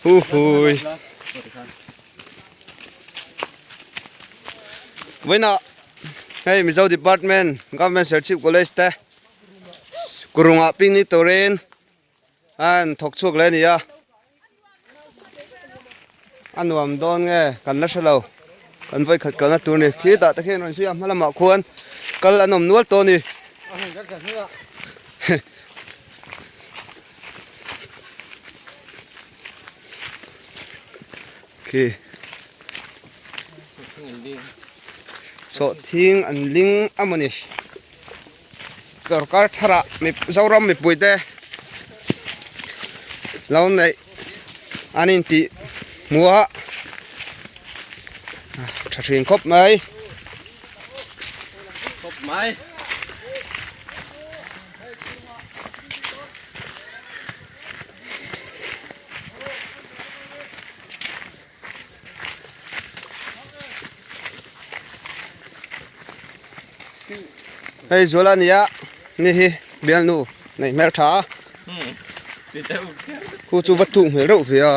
Hu hui. Vawiinah hei Mizo Department Government Serchhip College te kurungah picnic turin an thawk chhuak leh a ni a. A nuam dawn nge kan la hre lo kan vawi khat kalna tur a ni khitah te khian rawn zui a hma lamah khuan kal an awm nual tawh a ni. Khi sawhthing an ling a mawni sorkar tharah Mizoram mipuite lo neih an intih hmuh a tha thin khawp mai. Hei zual a nia ni hi bialnu neih hmel tha a khu chu va thuk hmel reuh ve a.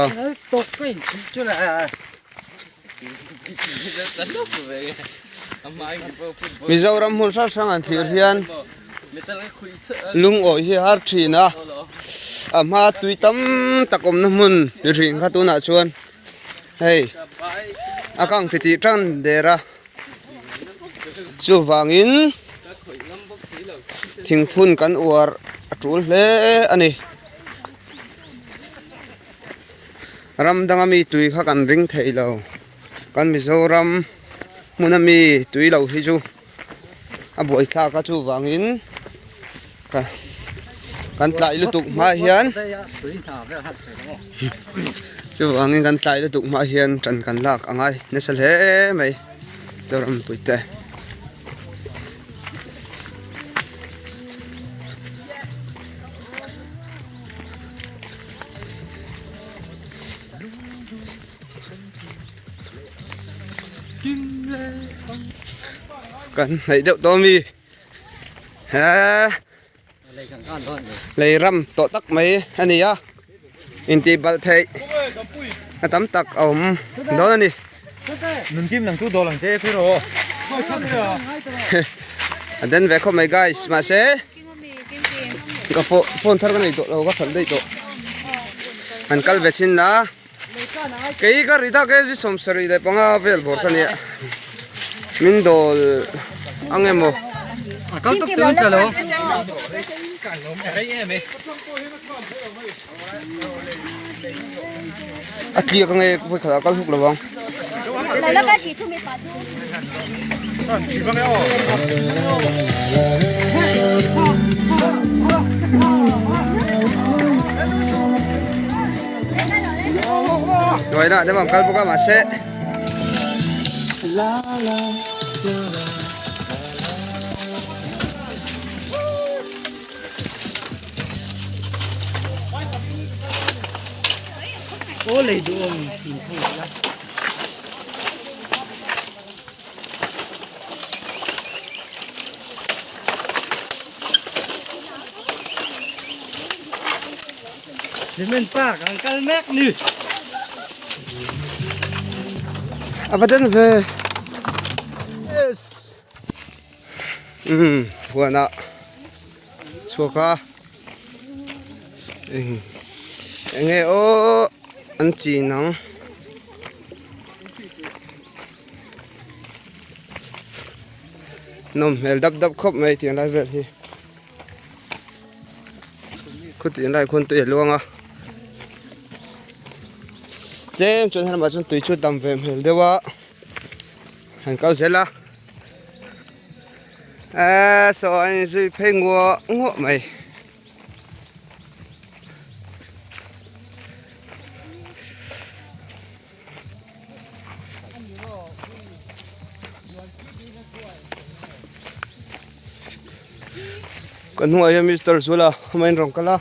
Mizoram hmun hrang hrang an thlir hian lungawi hi a har thin a a hma tui tam tak awmna hmun ni thin kha tunah chuan hei a kang ti tih tan der a chuvangin thingphun kan uar a tul hle a ni. Ram danga mi tui kha kan ring thei lo kan Mizoram hmuna mi tui lo hi chu a buaithlak a chuvangin ka kan tlai lutuk hma hian chuvangin kan tlai lutuk hma hian ṭan kan lak a ngai nasa hle mai Mizoram mipuite. Kan hnaih deuh tawh ami he lei ram tawh tak mai a ni a intih balh theih a tam tak a awm dawn a ni. A den ve khawp mai guys mahse ka phone thar ka nei tawh lo ka hralh daih tawh an kal ve chin la kei ka ri tak e zi 75 vel bawr ka nia min dawl ang emaw a tliak ange vawi khatah kal huk lo vang. Hnuai lah te pawh an kal bawk a mahse A va den ve yes umm huanah chhuak a eng enge aw an chin ang. Nawm hmel dap dap khawp mai tih lai vel hi khawtin lai khuan tui a luang a tlem chuan helamah chuan tui chu a tam ve hmel deuh a han kal zel a eee saw a inzui phei nguah nguah mai. Ka hnungah hian Mister Zula a in rawn kal a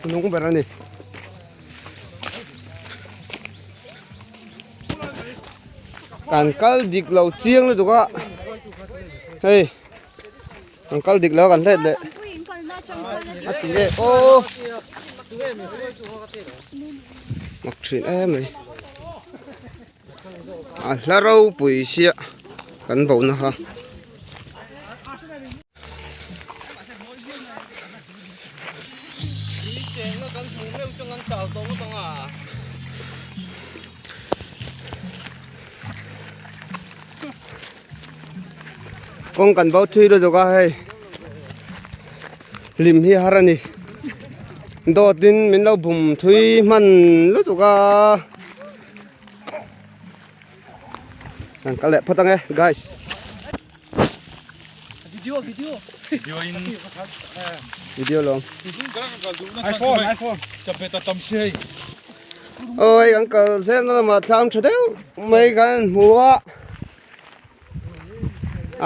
hnung ber a ni. Kan kal dik lo chiang lutuk a hei kan kal dik lo a kan hlet leh a ti nge aw. Mak thin em mai. A hla ropui sia kan bohna kha. Kawng kan bo thui lutuk a hei hlim hi har a ni dawt in min lo bum thui hman lutuk a kan kal leh phawt ang e guys. Video video Video in video lawm. iPhone iPhone chapeta tam si hei. Oi kan kal zel na lamah thlam tha deuh mai kan hmu a.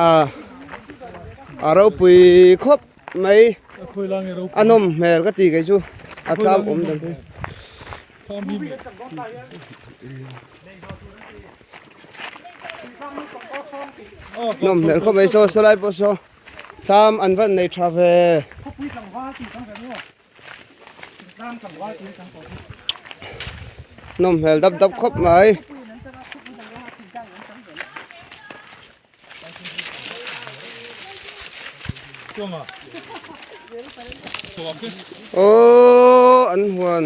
A a ropui khawp mai a nawm hmel ka ti kei chu a thlam awm dan te. Nawm hmel khawp mai saw saw lai pawh saw thlam an van nei tha ve. Nawm hmel dap dap khawp mai. Aww an huan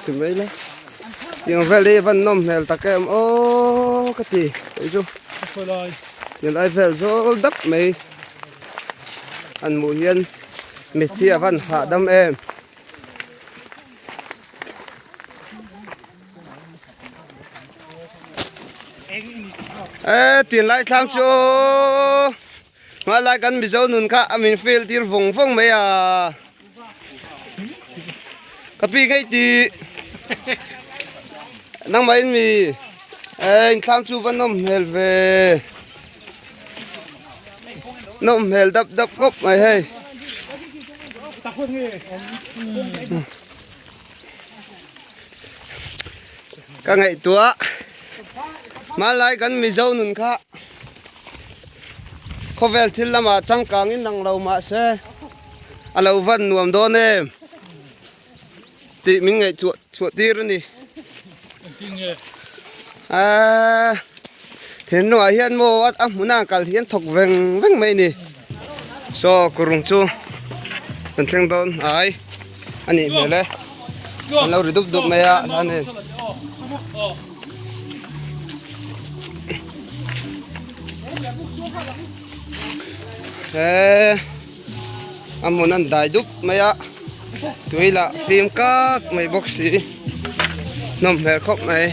ti mai la tiang vel hi van nawm hmel tak em aww ka ti kei chu tiang lai vel zawl dap mai an hmuh hian mitthi a van hahdam em. E tin lai thlang chu hmalai kan mizo nun kha a min feel tir vawng vawng mai a ka pi ngei ti nangmah in mi e in thlang chu va nawm hmel ve nawm hmel dap dap khawp mai hei. Ka ngaihtuah hmanlai kan Mizo nun kha khawvel thil lamah changkang in lang lo mahse a lo van nuam dawn em tih min ngaihtuah chhuah tir a ni. Aaa thinlungah hian maw a hmuna kal hian thawk veng veng mai a ni. Saw kurung chu kan thleng dawn ai a nih hmel e an lo ri dup dup mai a hlan in he a hmun an dai dup mai a tui lah fim kak mai bawk si nawm hmel khawp mai.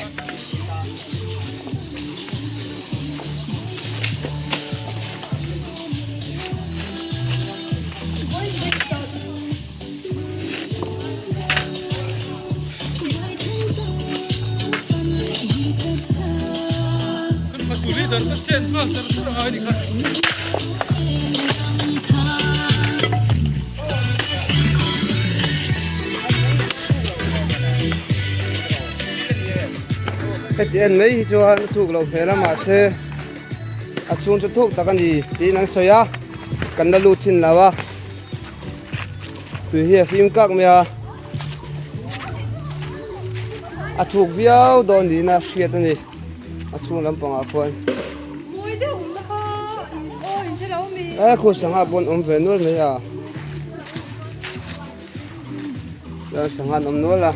Heti en mai hi chuan a thuk loh hmel a mahse a chhung chu thuk tak a ni tiin an sawi a kan la lut thin lo a tui hi a fim kak mai a a thuk viau dawn niin a hriat a ni a chhung lampangah khuan e khu sangha pawh an awm ve nual mai a. Chuan sangha an awm nual a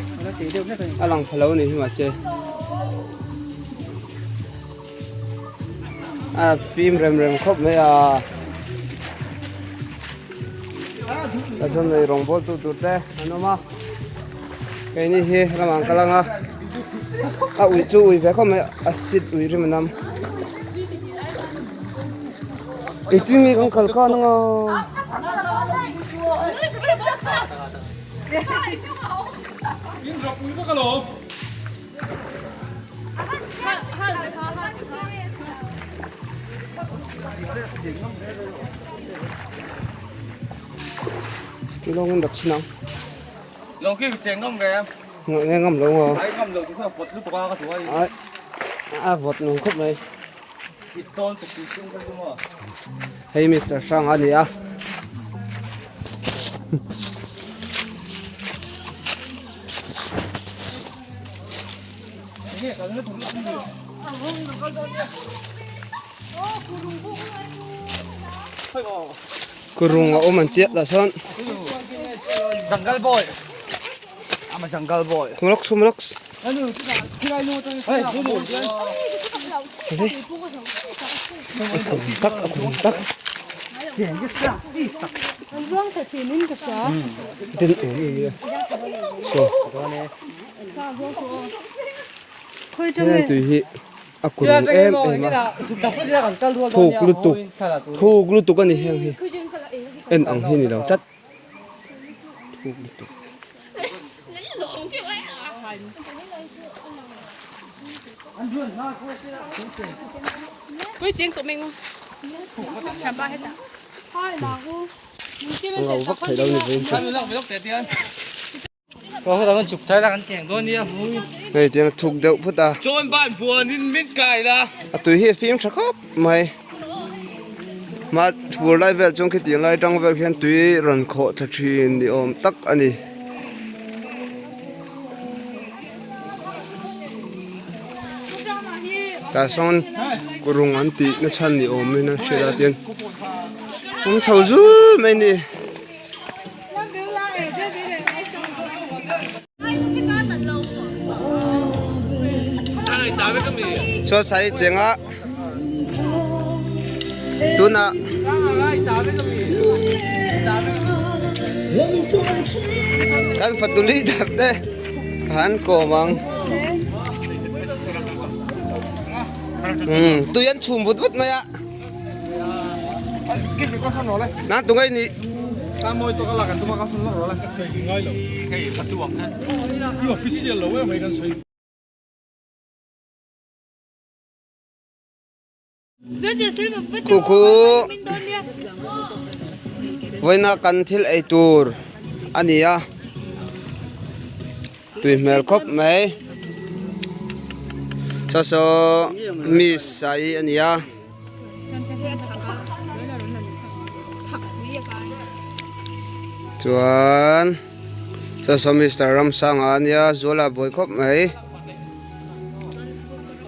a lang pha lo a ni hi mahse a fim rem rem khawp mai a a chuan hei rawngbawl tu tur te an awm a keini hi ramah an kal ang a a ui chu ui ve khawp mai a sit ui rim a nam engtin nge kan kal khan anga. Lawng in rak chin ang. Lawng khi cheng ngam ve em. Nghe ngam lo ngo. Ai ngam lo chu kha vawt lutuk a ka thu ai. Ai a vawt nung khawp mai. It tawn tuk ti chung ka chu maw. Hei Mister Hrang a ni a. Kurung a awm an tia tah sawn. Jungle boy. I'm a jungle boy. Khumlawk khumlawk. A khum tak a khum tak. Tin awm em em so. Heng tui hi a kurung em em a thuk lutuk thuk lutuk a ni heng hi en ang hi ni lo tlat thuk lutuk. Ngau vak thei lo ni veng chu. Hei tiang a thuk deuh phut a. A tui hi a fim tha khawp mai. Hma fur lai vel chuan khitiang lai atang vel khian tui rawn khawh thla thin ni awm tak a ni. Tah sawn kurung an tih na chhan ni awm in a hriat a tian awm chho zul mai a ni. Chuan sai chenga tunah kan fatu leader te an kawm ang tui an chhum vut vut mai a. Nan tungai ni. Khu khu vawiina kan thil ei tur a ni a tui hmel khawp mai saw saw miss sai a ni a. Chuan saw saw Mister Ramsanga a nia Zuala buai khawp mai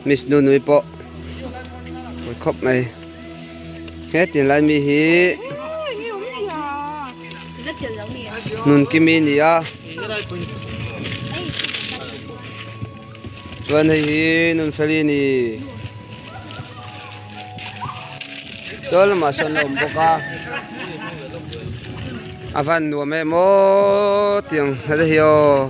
Miss Nunui pawh buai khawp mai he tinlai mi hi Nunkimi a ni a chuan hei hi Nunfeli a ni. Saw lamah sawn a awm bawk a a van nuam em aw tiang te hi aw.